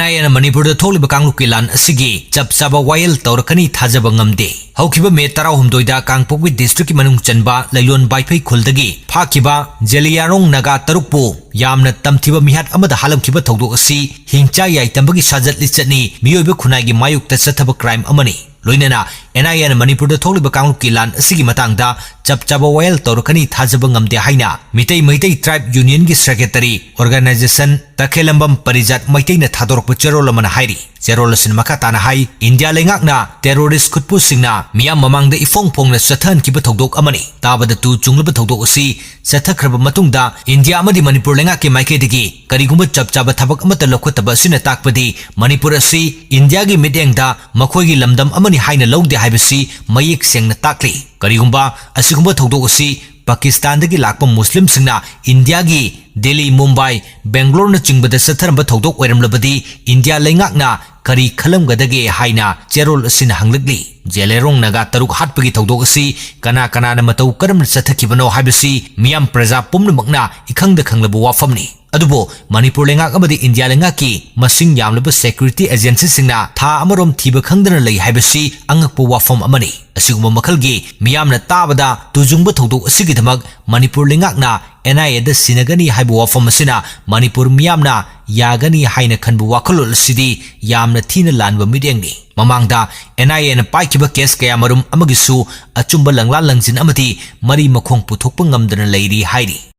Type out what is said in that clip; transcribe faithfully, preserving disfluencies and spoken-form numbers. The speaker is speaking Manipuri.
ꯑꯦꯟ ꯑꯥꯏ ꯑꯦꯅ ꯃꯅꯤꯄꯨꯔꯗ ꯊꯣꯛꯂꯤꯕ ꯀꯥꯡꯂꯨꯞꯀꯤ ꯂꯥꯟ ꯑꯁꯤꯒꯤ ꯆꯞ ꯆꯥꯕ ꯋꯥꯌꯦꯜ ꯇꯧꯔꯛꯀꯅꯤ ꯊꯥꯖꯕ ꯉꯝꯗꯦ꯫ ꯍꯧꯈꯤꯕ ꯃꯦ ꯇꯔꯥꯍꯨꯝꯗꯣꯏꯗ ꯀꯥꯡꯄꯣꯛꯄꯤ ꯗꯤꯁꯇ꯭ꯔꯤꯛꯀꯤ ꯃꯅꯨꯡ ꯆꯟꯕ ꯂꯩꯂꯣꯟ ꯕꯥꯏꯐꯩ ꯈꯨꯜꯗꯒꯤ ꯐꯥꯈꯤꯕ ꯖꯦꯂꯤꯌꯥꯔꯣꯡ ꯅꯥꯒꯥ ꯇꯔꯨꯛꯄꯨ ꯌꯥꯝꯅ ꯇꯝꯊꯤꯕ ꯃꯤꯍꯥꯠ ꯑꯃꯗ ꯍꯥꯠꯂꯝꯈꯤꯕ ꯊꯧꯗꯣꯛ ꯑꯁꯤ ꯍꯤꯡꯆꯥ ꯌꯥꯏ ꯇꯝꯕꯒꯤ ꯁꯥꯖꯠ ꯂꯤꯆꯠꯅꯤ, ꯃꯤꯑꯣꯏꯕ ꯈꯨꯟꯅꯥꯏꯒꯤ ꯃꯥꯌꯣꯛꯇ ꯆꯠꯊꯕ ꯀ꯭ꯔꯥꯏꯝ ꯑꯃꯅꯤ꯫ ꯂꯣꯏꯅꯅ ꯑꯦꯟ ꯑꯥꯏ ꯑꯦꯅ ꯃꯅꯤꯄꯨꯔꯗ ꯊꯣꯛꯂꯤꯕ ꯀꯥꯡꯂꯨꯞꯀꯤ ꯂꯥꯟ ꯑꯁꯤꯒꯤ ꯃꯇꯥꯡꯗ ꯆꯞ ꯆꯥꯕ ꯋꯥꯌꯦꯜ ꯇꯧꯔꯛꯀꯅꯤ ꯊꯥꯖꯕ ꯉꯝꯗꯦ ꯍꯥꯏꯅ ꯃꯤꯇꯩ ꯃꯩꯇꯩ ꯇ꯭ꯔꯥꯏꯕ ꯌꯨꯅꯤꯌꯟꯒꯤ ꯁꯦꯀ꯭ꯔꯦꯇꯔꯤ ꯑꯣꯔꯒꯅꯥꯏꯖꯦꯁꯟ ꯇꯈꯦꯂꯝꯕꯝ ꯄꯔꯤꯖꯥꯠ ꯃꯩꯇꯩꯅ ꯊꯥꯗꯣꯔꯛꯄ ꯆꯦꯔꯣꯜ ꯑꯃꯅ ꯍꯥꯏꯔꯤ꯫ ꯆꯦꯔꯣꯜ ꯑꯁꯤꯅ ꯃꯈꯥ ꯇꯥꯅ ꯍꯥꯏ, ꯏꯟꯗꯤꯌꯥ ꯂꯩꯉꯥꯛꯅ ꯇꯦꯔꯣꯔꯤꯁ ꯈꯨꯠꯄꯨꯁꯤꯡꯅ ꯃꯤꯌꯥꯝ ꯃꯃꯥꯡꯗ ꯏꯐꯣꯡ ꯐꯣꯡꯅ ꯆꯠꯊꯍꯟꯈꯤꯕ ꯊꯧꯗꯣꯛ ꯑꯃꯅꯤ꯫ ꯇꯥꯕꯗ ꯇꯨ ꯆꯨꯡꯂꯕ ꯊꯧꯗꯣꯛ ꯑꯁꯤ ꯆꯠꯊꯈ꯭ꯔꯕ ꯃꯇꯨꯡꯗ ꯏꯟꯗꯤꯌꯥ ꯑꯃꯗꯤ ꯃꯅꯤꯄꯨꯔ ꯂꯩꯉꯥꯛꯀꯤ ꯃꯥꯏꯀꯩꯗꯒꯤ ꯀꯔꯤꯒꯨꯝꯕ ꯆꯞ ꯆꯥꯕ ꯊꯕꯛ ꯑꯃꯠꯇ ꯂꯧꯈꯠꯇꯕ ꯑꯁꯤꯅ ꯇꯥꯛꯄꯗꯤ ꯃꯅꯤꯄꯨꯔ ꯑꯁꯤ ꯏꯟꯗꯤꯌꯥꯒꯤ ꯃꯤꯠꯌꯦꯡꯗ ꯃꯈꯣꯏꯒꯤ ꯂꯝꯗꯝ ꯑꯃꯅꯤ ꯍꯥꯏꯅ ꯂꯧꯗꯦ ꯍꯥꯏꯕꯁꯤ ꯃꯌꯦꯛ ꯁꯦꯡꯅ ꯇꯥꯛꯂꯤ꯫ ꯀꯔꯤꯒꯨꯝꯕ ꯑꯁꯤꯒꯨꯝꯕ ꯊꯧꯗꯣꯛ ꯑꯁꯤ ꯄꯥꯀꯤꯁꯇꯥꯟꯗꯒꯤ ꯂꯥꯛꯄ ꯃꯨꯁꯂꯤꯝꯁꯤꯡꯅ ꯏꯟꯗꯤꯌꯥꯒꯤ ꯗꯦꯜꯂꯤ, ꯃꯨꯝꯕꯥꯏ, ꯕꯦꯡꯒ꯭ꯂꯣꯔꯅꯆꯤꯡꯕꯗ ꯆꯠꯊꯔꯝꯕ ꯊꯧꯗꯣꯛ ꯑꯣꯏꯔꯝꯂꯕꯗꯤ ꯏꯟꯗꯤꯌꯥ ꯂꯩꯉꯥꯛꯅ ꯀꯔꯤ ꯈꯜꯂꯝꯒꯗꯒꯦ ꯍꯥꯏꯅ ꯆꯦꯔꯣꯜ ꯑꯁꯤꯅ ꯍꯪꯂꯛꯂꯤ꯫ ꯖꯦꯂꯦꯔꯣꯡ ꯅꯥꯒꯥ ꯇꯔꯨꯛ ꯍꯥꯠꯄꯒꯤ ꯊꯧꯗꯣꯛ ꯑꯁꯤ ꯀꯅꯥ ꯀꯅꯥꯅ ꯃꯇꯧ ꯀꯔꯝꯅ ꯆꯠꯊꯈꯤꯕꯅꯣ ꯍꯥꯏꯕꯁꯤ ꯃꯤꯌꯥꯝ ꯄ꯭ꯔꯖꯥ ꯄꯨꯝꯅꯃꯛꯅ ꯏꯈꯪꯗ ꯈꯪꯂꯕ ꯋꯥꯐꯝꯅꯤ꯫ ꯑꯗꯨꯕꯨ ꯃꯅꯤꯄꯨꯔ ꯂꯩꯉꯥꯛ ꯑꯃꯗꯤ ꯏꯟꯗꯤꯌꯥ ꯂꯩꯉꯥꯛꯀꯤ ꯃꯁꯤꯡ ꯌꯥꯝꯂꯕ ꯁꯦꯀ꯭ꯌꯨꯔꯤꯇꯤ ꯑꯦꯖꯦꯟꯁꯤꯁꯤꯡꯅ ꯊꯥ ꯑꯃꯔꯣꯝ ꯊꯤꯕ ꯈꯪꯗꯅ ꯂꯩ ꯍꯥꯏꯕꯁꯤ ꯑꯉꯛꯄ ꯋꯥꯐꯝ ꯑꯃꯅꯤ꯫ ꯑꯁꯤꯒꯨꯝꯕ ꯃꯈꯜꯒꯤ ꯃꯤꯌꯥꯝꯅ ꯇꯥꯕꯗ ꯇꯨꯖꯨꯡꯕ ꯊꯧꯗꯣꯛ ꯑꯁꯤꯒꯤꯗꯃꯛ ꯃꯅꯤꯄꯨꯔ ꯂꯩꯉꯥꯛꯅ ꯑꯦꯟ ꯑꯥꯏ ꯑꯦꯗ ꯁꯤꯟꯅꯒꯅꯤ ꯍꯥꯏꯕ ꯋꯥꯐꯝ ꯑꯁꯤꯅ ꯃꯅꯤꯄꯨꯔ ꯃꯤꯌꯥꯝꯅ ꯌꯥꯒꯅꯤ ꯍꯥꯏꯅ ꯈꯟꯕ ꯋꯥꯈꯜꯂꯣꯟ ꯑꯁꯤꯗꯤ ꯌꯥꯝꯅ ꯊꯤꯅ ꯂꯥꯟꯕ ꯃꯤꯠꯌꯦꯡꯅꯤ꯫ ꯃꯃꯥꯡꯗ ꯑꯦꯟ ꯑꯥꯏ ꯑꯦꯅ ꯄꯥꯏꯈꯤꯕ ꯀꯦꯁ ꯀꯌꯥꯃꯔꯨꯝ ꯑꯃꯒꯤꯁꯨ ꯑꯆꯨꯝꯕ ꯂꯪꯂꯥ ꯂꯪꯖꯤꯟ ꯑꯃꯗꯤ ꯃꯔꯤ ꯃꯈꯣꯡ ꯄꯨꯊꯣꯛꯄ ꯉꯝꯗꯅ ꯂꯩꯔꯤ ꯍꯥꯏꯔꯤ꯫